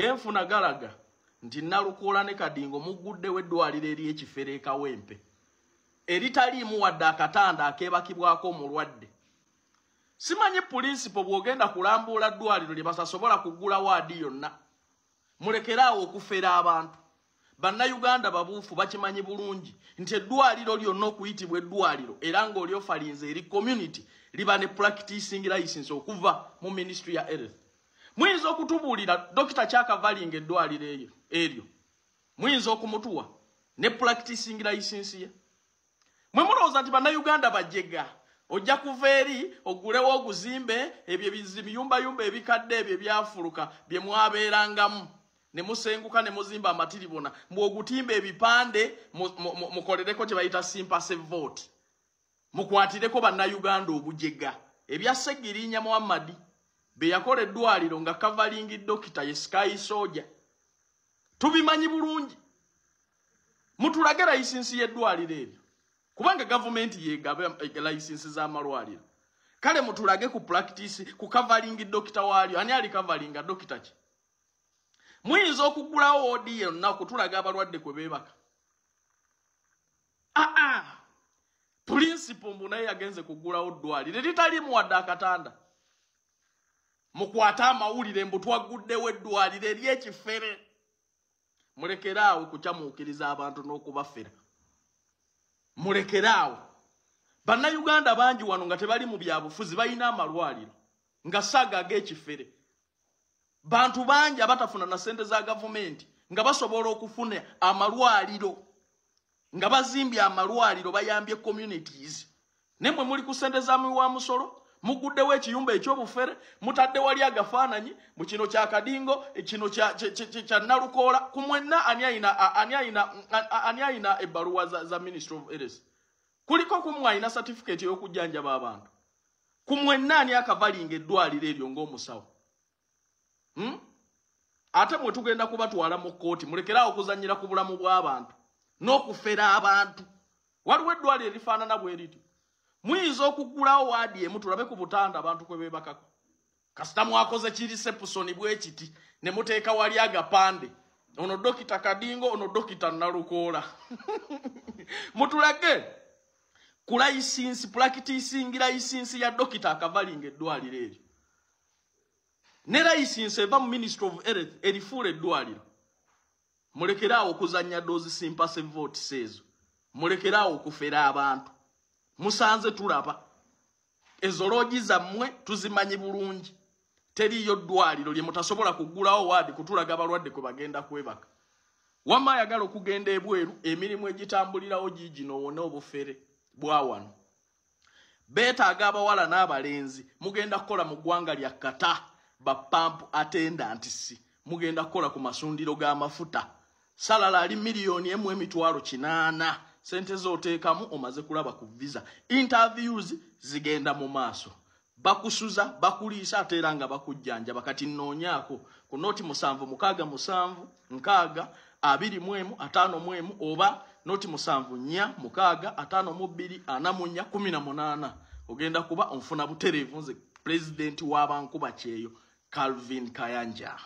Genfuna galaga nti Nalukoola ne Kadingo mugguddewo eddwaliro ery'ekifere e Kawempe eritaliimu wadde akatanda akeebakibwako omulwadde. Simanyi pulinsipo bw'ogenda kulambuula ddwaliro lye basasobola kuggula waadi yonna. Mulekeraawo okufera abantu. Bannayuganda babuufu, bakimanyi bulungi nti eddwaliro lyonna okuyitibwa eddwaliro era ng'olyofalinze eri community liba ne practicing license okuva mu Ministry ya Health. Muyinza okutubuulira Dokita kyakavalinga eddwaliro eyo eryo? Muyinza okumutuwa ne practicing license ye? Mwe mulowooza nti Bannayuganda bajega? Ojja kuva eri ogulewo oguzimbe ebyo biyumbayumba ebikadde ebyo ebyafuluka bye mwabeerangamu ne musenguka ne muzimba amatiribona, mbw'ogutimba ebipande, mukolereko kye bayita sympathy vote, mukwatireko Bannayuganda obujega. Ebya Segirinya Muhammadi be yakola eddwaliro nga covering doctor ye Sky Soldier tubimanyi bulungi. Mutulage layisinsi y'eddwaliro eryo, kubanga gavumenti yegaba layisinsi z'amalwaliro. Kale mutulage ku practice, ku covering doctor waalyo. Ani ali coveringa doctor ki? Muyinza okugulawo woodi yonna okutulaga abalwadde kwe beebaka? Aa, principal mbu naye yagenze kugulawo ddwaliro eritaliimu wadde akatanda. Mukwate amawulire mbu twagguddewo eddwaliro ery'ekifere. Mulekeraawo kukyamuukiriza abantu n'okubafera. Mulekeraawo. Bannayuganda bangi wano nga tebali mu byabufuzi balina amalwaliro nga saaga ag'ekifere. Bantu bangi abatafuna na ssente za gavumenti nga basobola okufuna amalwaliro, nga bazimbye amalwaliro, bayambye communities. Naye mwe muli ku ssente za muwi wa musolo, muguddewo ekiyumba ekyobufere, mutadde wali agafaananyi mu kino kya Kadingo, kino kya Nalukoola. Ku mwenna ani ayina ebbaluwa za Ministry of Health? Kuliko kumwe alina certificate ey'okujjanjaba abantu? Ku mwenna ani akavalinga eddwaliro eryo ng'omusawo? Ate mwe tugenda kubatwala mu kkooti. Mulekeraawo okuzannyira ku bulamu bw'abantu n'okufera abantu. Waliwo eddwaliro erifaanana bwe lityo? Muyinza okuggulawo waadi emu tulabe ku butanda abantu kwe beebakako? Kasita mwakoze kiri sepusoni bwe kiti ne muteeka wali agapande, ono Dokita Kadingo, ono Dokita Nalukoola. Mutulage ku layisinsi, practicing license ya dokita akavalinga eddwaliro eryo, ne layisinsi eva mu Ministry of Health erifuula eddwaliro. Mulekeraawo okuzannya those sympathy votes ezo. Mulekeraawo okufera abantu. Musanze tulaba ezo loogi zammwe, tuzimanyi bulungi. Teriiyo ddwaliro lye mutasobola kuggulawo waadi kutulaga abalwadde kwe bagenda kwebaka. Wamma ayagala okugenda ebweru, emirimu egitambulirawo giigino, wone obufere bwa wano. Beetaaga abawala n'abalenzi. Mugenda kukola mu ggwanga lya Qatar ba pump attendants, mugenda kukola ku masundiro g'amafuta. Salary ali 1,800,000. Sente z'oteekamu omaze kulaba ku visa. Interviews zigenda mu maaso, bakusuza, bakuliisa, ate era nga bakujjanjaba. Kati nnoonyaako ku 076 621 51 oba 074 652 44 18. Ogenda kuba onfuna butereevu. Nze pulezidenti w'abankuba kyeyo, Calvin Kayanja.